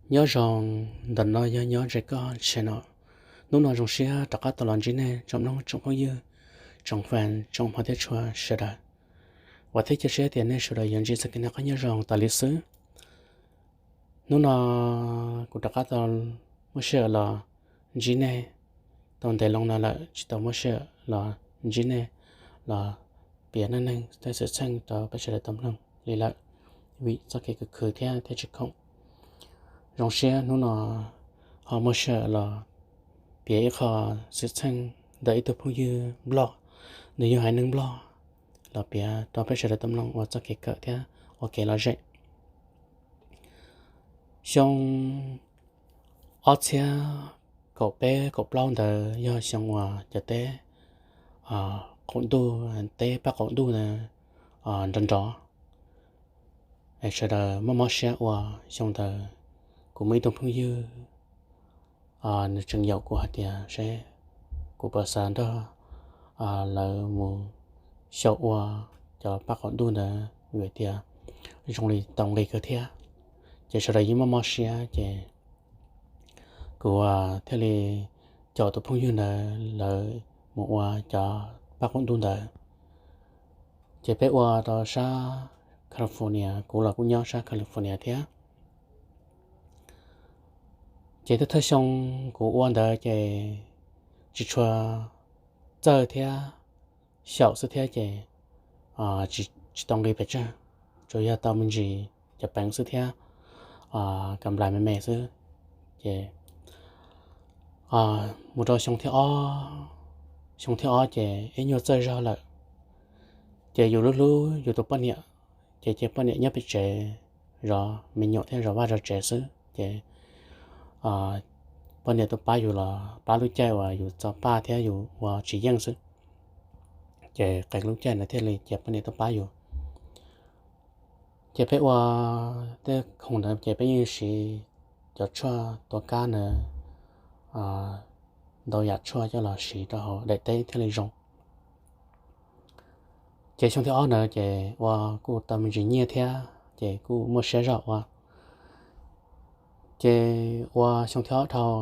Nyob zoo, ntawm no yog Nyob Ze Koj channel. Hnub no zoo siab rov qab tau los ntsib nej tsoom mloog tsoom phooj ywg, tsoom fans tsoom hmov thiab tshua sawv daws. Vam thiab cia siab tias nej sawv daws yuav ntsib txoj kev noj qab nyob zoo tas li xwb. Hnub no kuv rov qab tau muaj sij hawm los ntsib nej. Tau ntev loo no lawm tsis tau muaj sij hawm los ntsib nej, los piav neej neeg tej xwm txheej rau peb sawv daws tau mloog li lawm, vim txoj kev khwv khwv thiab thiab tsis khoom. Zoo siab hnub no ho muaj sij hawm los piav ib qho xwm txheej ntawm ib tug phooj ywg Nplog, nws yog haiv neeg Nplog, los piav rau peb sawv daws tau mloog ua txoj kev kawm thiab ua kev lom zem. Xyoo ob txhiab kaum peb kaum plaub ntawd yog xyoo uas cov teb qaum ntuj, teb paj qaum ntuj ntawd nrov nrov, es sawv daws mob mob siab ua. Xyoo ntawd kuv muaj ib tug phooj ywg, nws tseem yaum kuv hais tias seb kuv puas xav nrog lawv mus xyaum ua cov paj qaum ntuj ntawd, vim tias zoo li tau nqi kawg thiab. Ces sawv daws yeej mob mob siab, ces kuv thiaj li caum tus phooj ywg ntawd lawv mus ua cov paj qaum ntuj ntawd. Ces peb ua rau sab California, kuv los kuj nyob sab California thiab. Ces thawj thawj xyoo kuv ua ntawd ces tsis tshua txawj thiab, xyaum xwb thiab ces tsis tau nqi pes tsawg, tsuas yog tau me ntsis cov peev xwb thiab kam nplais me me xwb. Ces mus rau xyoo thib ob, xyoo thib ob ces ib nyuag txawj zog lawm, ces yus hlub hlub yus tus poj niam, ces cia poj niam nyob pem tsev zov me nyuam thiab zov vaj zov tsev xwb. Ces poj niam tuaj pab yus los pab lub caij uas yus txo paj thiab yus ua tsis yeej xwb. Ces qee lub caij ntawd thiaj li cia poj niam tuaj pab yus. Ces peb ua tej khoom ntawd ces peb yeej siv cov tshuaj tua kab ntawd, ntau yam tshuaj coj los siv rau hauv daim teb thiaj li zoo. Ces xyoo thib ob ntawd ces ua kuj tau me ntsis nyiaj thiab ces kuj muaj siab zog ua. Ces ua xyoo thib ob dhau,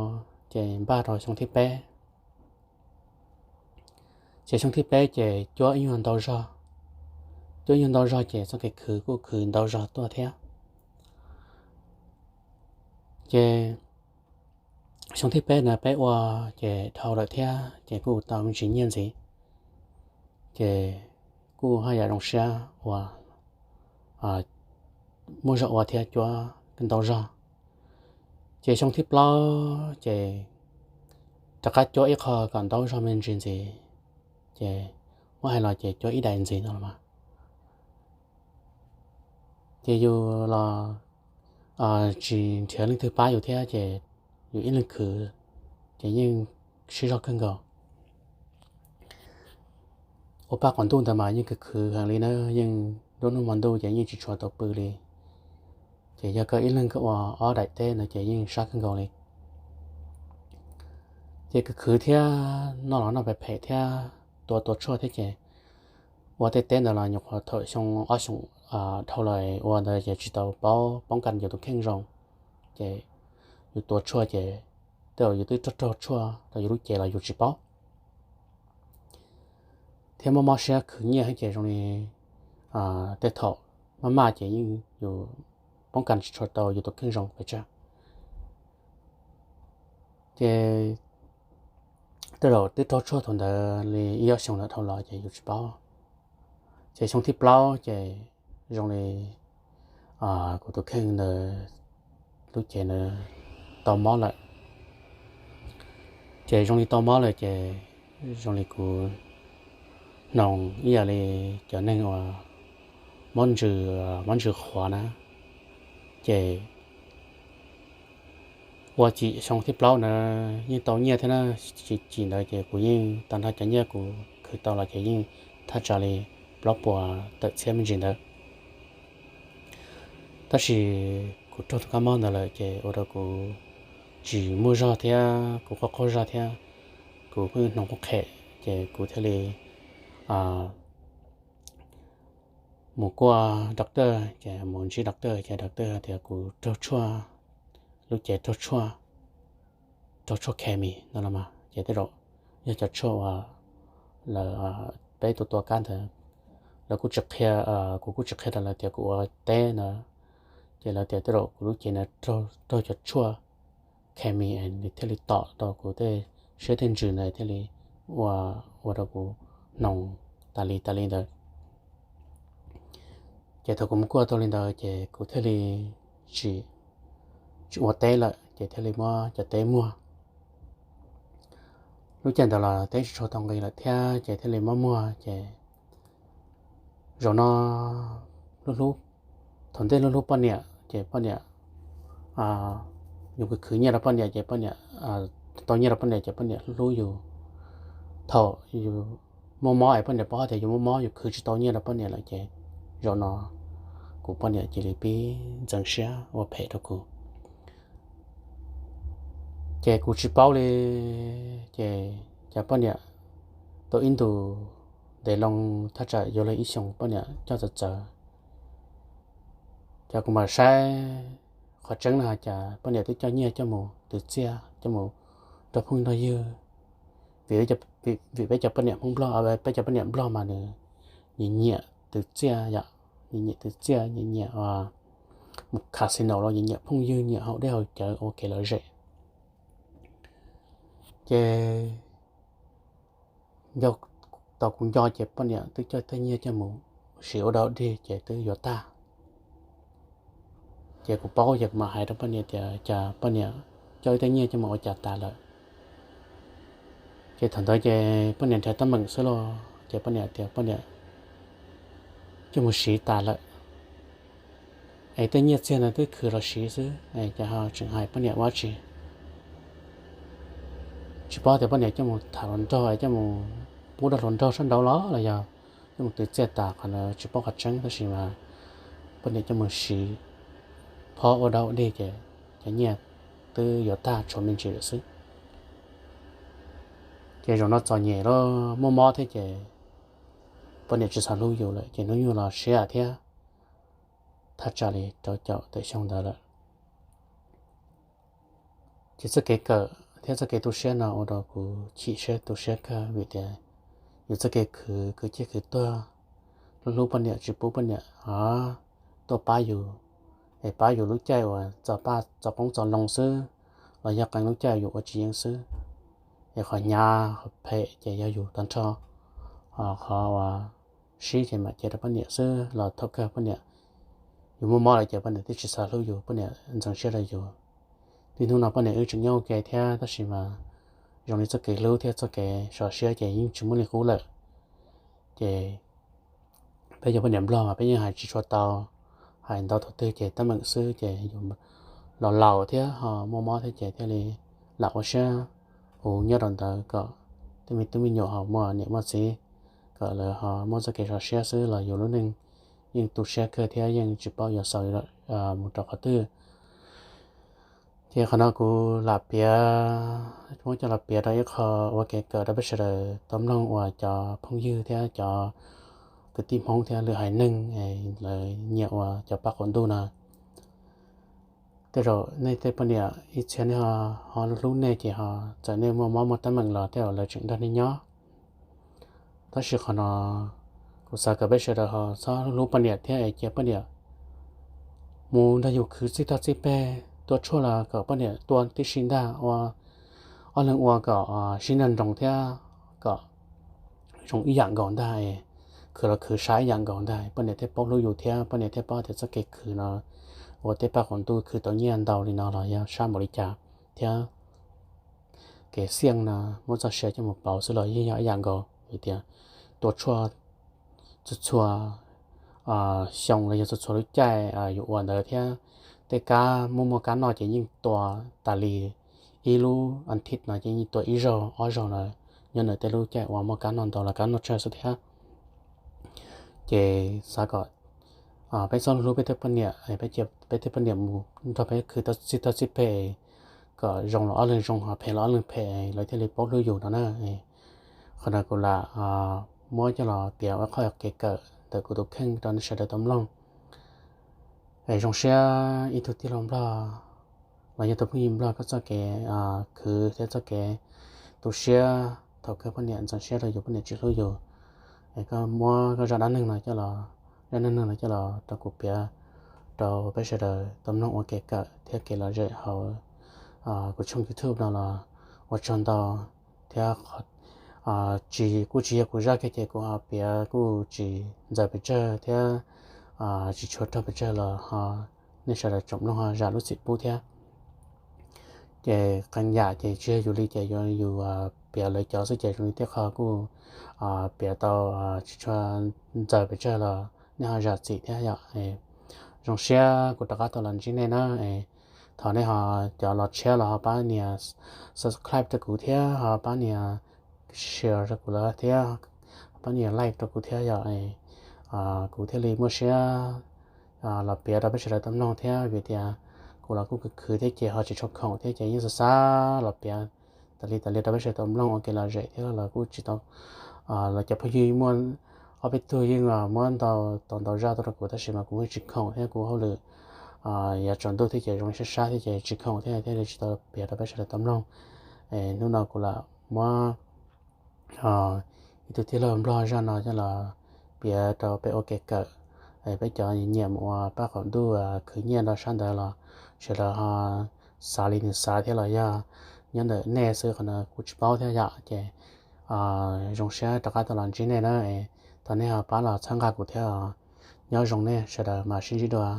ces npaj rau xyoo thib peb. Ces xyoo thib peb ces cuab ib nyuag ntau zog, cuab ib nyuag ntau zog ces txoj kev khwv kuj khwv ntau zog tuaj thiab. Ces xyoo thib peb na peb ua ces dhau lawm thiab ces kuj tau me ntsis nyiaj ntxiv. Ces kuj haj yam zoo siab ua, muaj zog ua thiab cuab ntau zog. Ces xyoo thib plaub ces rov qab cuab ib qho kom ntau zog me ntsis ntxiv. Ces muab hais los ces cuab ib daim ntxiv no los mas. Ces yus los tsis nrhiav leej twg pab yus thiab ces yus ib leeg khwv ces yeej siab zog kawg nkaus. Ua paj qaum ntuj ntawd mas yeej khwv khwv heev li na, yeej nruab hnub hmo ntuj ces yeej tsis tshua tau pw li. Ces yog koj ib leeg koj ua ob daim teb no ces yeej sab kawg nkaus li. Ces khwv khwv thiab noj los noj phem phem thiab tua tua tshuaj thiab ces ua tej teb ntawd los nyuam qhuav thaum xyoo ob xyoo dhau los ua ntawd ces tsis tau paub poob kas yus tus kheej zoo. Ces yus tua tshuaj ces tej zaum yus twb raug raug tshuaj rau yus lub cev los yus tsis paub. Thiab mob mob siab khwv nyiaj thiab ces zoo li tej thaum maj maj ces yeej yus poob kas tsis tshua tau yus tus kheej zoo pes tsawg. Ces tej zaum twb raug tshuaj thaum ntawd li ib ob xyoo ntawd dhau los ces yus tsis paub. Ces xyoo thib plaub ces zoo li kuv tus kheej ntawd lub cev ntawd tau mob lawm. Ces zoo li tau mob lawm ces zoo li kuv hnoos ib yam li cov neeg uas mob ntsws, mob ntsws qhuav na. Ces ua cim xyoo thib plaub ntawd yeej tau nyiaj thiab na, cim ntawd ces kuv yeej tag nrho cov nyiaj kuv khwv tau los ces yeej thaj tsam li plaub puas tawm txhiab me ntsis ntawd. Tab sis kuv raug tus kab mob ntawd lawm ces ua rau kuv tsis muaj zog thiab kuv qaug qaug zog thiab kuv pheej hnoos qhuav qhem, ces kuv thiaj li mus kuaj doctor, ces mus ntsib doctor ces doctor tias kuv raug tshuaj, lub cev raug tshuaj, raug tshuaj khes mis no los mas ces tej zaum yog cov tshuaj uas lawv, peb tua tua kab ntawd, lawv kuj tsis qhia, kuv kuj tsis qhia rau lawv tias kuv ua teb ntawd, ces lawv tias tej zaum kuv lub cev ntawd raug cov tshuaj khes mis nws thiaj li tom rau kuv tej siab tej ntsws ntawd thiaj li ua, ua rau kuv hnoos tas li tas li ntawd. Ces thaum kuv mus kuaj tau li ntawd ces kuv thiaj li tsis, tsis ua teb lawm ces thiaj li muab cov teb muag. Lub caij ntawd los teb tsis tshua tau nqi lawm thiab ces thiaj li muab muag ces zaum no hlub hlub, thaum ntej hlub hlub poj niam ces poj niam, yus khwv khwv nyiaj rau poj niam ces poj niam, tau nyiaj rau poj niam ces poj niam hlub hlub yus. Thaum yus muaj mob es poj niam paub tias yus muaj mob yus khwv tsis tau nyiaj rau poj niam lawm ces zaum no kuv poj niam cia li pib ntxeev siab ua phem rau kuv. Ces kuv tsis paub li, ces cas poj niam tau ib ntus ntev loo thaj tsam yuav luag ib xyoos poj niam coj txawv txawv. Ces kuv mam saib qhov tseeb no cas poj niam twb coj nyiaj coj mus twv txiaj coj mus nrog phooj nrog ywg, vim peb cov poj niam Hmoob Nplog, peb cov poj niam Nplog mas nws nyiam nyiam twv txiaj yom, nyiam nyiam twv txiaj, nyiam nyiam mus casino los nyiam nyiam phooj ywg, nyiam haus dej haus cawv ua kev lom zem. Ces tau kuv nco ces poj niam twb coj tej nyiaj coj mus siv ua dog dig ces twb yuav tag. Ces kuv paub ces kuv mam hais rau poj niam tias cas poj niam coj ib tej nyiaj coj mus ua cas tas lawm. Ces thaum ntawd ces poj niam nrhiav teeb meem xwb los ces poj niam tias poj niam coj mus siv tas lawm, es tej nyiaj txiag ntawd twb khwv los siv xwb, ces ho tseem hais poj niam ua tsi. Tsis paub tias poj niam coj mus tham hluas nraug, coj mus pub rau hluas nraug sab nraud los los yog coj mus twv txiaj tas, qhov ntawd tsis paub qhov tseeb tab sis mas poj niam coj mus siv phob ua dog dig ces cov nyiaj twb yuav tag tshuav me ntsis lawm xwb. Ces zaum no txom nyem los muaj mob thiab ces poj niam tsis xav hlub yus lawm ces hnub nyoog los siab thiab, thaj tsam li rau caum tawm xyoo ntawd lawm. Ces txoj kev kawm thiab txoj kev tu siab no ua rau kuv chim siab tu siab kawg vim tias yus txoj kev khwv khwv ciaj khwv tuag, hlub hlub poj niam tsis pub poj niam tuaj pab yus, es pab yus lub caij uas txo paj txo qoob txo loo xwb, los yog qee lub caij yus ua tsis yeej xwb. Es qhov hnyav qhov phem ces yog yus tag nrho, ho qhov uas sib ces mam cia rau poj niam xwb los thaum kawg poj niam, yus muaj mob lawm ces poj niam twb tsis xav hlub yus, poj niam ntxeev siab rau yus. Twb hnub no poj niam wb tseem nyob ua ke thiab tab sis mas zoo li txoj kev hlub thiab txoj kev sov siab ces yeej tsis muaj li qub lawm. Ces peb cov poj niam Nplog mas peb yeej hais tsis tshua tau, hais ntau thaum twg ces teeb meem xwb ces yus los laus thiab ho muaj mob thiab ces thiaj li lam ua siab uv nyob rau ntawd kom tej me tub me nyuam ho muaj niam muaj txiv, kom lawv ho muaj txoj kev sov siab xwb los yus lub neej yeej tu siab kawg thiab yeej tsis paub yuav xaus mus rau qhov twg. Ces qhov no kuv lam piav, muab coj los piav rau ib qho ua kev kawm rau peb sawv daws tau mloog uas cov phooj ywg thiab cov kwv tij Hmoob thiab lwm haiv neeg lawv nyiam ua cov paj qaum ntuj no. Tej zaum nej tej poj niam ib txhia nej ho hlub nej ces ho txawm nej muaj mob muaj teeb meem los tej zaum lawv tseem nrog nej nyob. Tab sis qhov no kuv xav kom peb sawv daws ho txhob hlub poj niam thiab es cia poj niam mus nrog yus khwv txij toj txij peg, tua tshuaj los kom poj niam tua tib si ntag, ua ob leeg ua kom sib nrog nroos thiab kom zoo ib yam nkaus ntag, khwv los khwv sai ib yam nkaus ntag, poj niam thiaj paub hlub yus thiab poj niam thiaj paub tias txoj kev khwv no ua tej paj qaum ntuj khwv tau nyiaj ntau li no los yog sab npaum li cas thiab kev xiaj no muab txoj sia coj mus pauv xwb los yeej yog ib yam nkaus. Vim tias tua tshuaj txhua txhua xyoo los yog txhua txhua lub caij yus ua ntawd thiab tej kab muaj muaj kab noj ces yeej tua tas li, ib lub as thiv no ces yeej tua ib zaug ob zaug no, nyob ntawm tej lub caij uas muaj kab noj ntau los kab noj tsawg xwb thiab. Ces xav kom peb txhob hlub peb tej poj niam, peb tej poj niam mus nrog peb khwv txij toj txij peg kom zoo los ob leeg zoo, ho phem los ob leeg phem, lawv thiaj li paub hlub yus no na. Qhov no kuv lam muab coj los piav ua qhov kev kawm ntawm kuv tus kheej rau nej sawv daws tau mloog. Es zoo siab ib tug tij laug Nplog los yog tus phooj ywg Nplog koj txoj kev khwv thiab txoj kev tu siab thaum kawg poj niam ntxeev siab rau yus, poj niam tsis hlub yus, es koj muab koj zaj dab neeg no coj los, zaj neej neeg no coj los rau kuv piav rau peb sawv daws tau mloog ua kev kawm thiab kev lom zem hauv kuv tshooj YouTube no los ua tsaug ntau thiab. Tsis, kuj tsis yog kuv zaj kiag ces kuv ho piav kuj tsis ntxaws pes tsawg thiab tsis tshua raug pes tsawg los ho nej sawv daws tsoom mloog ho zam lub txim pub thiab. Ces qee yam ces tsis yog yus li ces yuav yus piav lawv cov xwb ces zoo li tej qho kuj piav tau tsis tshua ntxaws pes tsawg los nej ho zam txim thiab yom. Zoo siab kuv rov qab tau los ntsib nej na. Thov nej ho, cov los tshiab los ho pab nias subscribe rau kuv thiab ho pab nias share rau kuv lawm thiab pab nias like rau kuv thiab yom. Kuv thiaj li muaj siab los piav rau peb sawv daws tau mloog thiab vim tias kuv los kuj khwv khwv thiab ces ho tsis tshua khoom thiab ces yeej xav xav los piav tas li tas li rau peb sawv daws tau mloog ua kev lom zem thiab los kuj tsis tau, los cov phooj ywg muaj ob peb tug yeej muab ntau, tau ntau zaj tuaj rau kuv tab sis mas kuv yeej tsis khoom thiab kuv hauj lwm yav tsaus ntuj thiab ces zoo li sab sab thiab ces tsis khoom thiab thiaj li tsis tau piav rau peb sawv daws tau mloog. Hnub no kuv lam muab ib tug tij laug Nplog zaj no coj los piav rau peb ua kev kawm. Peb cov nyiam mus ua paj qaum ntuj khwv nyiaj nrog sab ntawd los sawv daws ho xav li nws xav thiab los yog nyob ntawm nej xwb qhov no kuv tsis paub thiab yom. Ces zoo siab rov qab tau los ntsib nej na. Thov nej ho pab los txhawb nqa kuv thiab, nyob zoo nej sawv daws mam sib ntsib dua.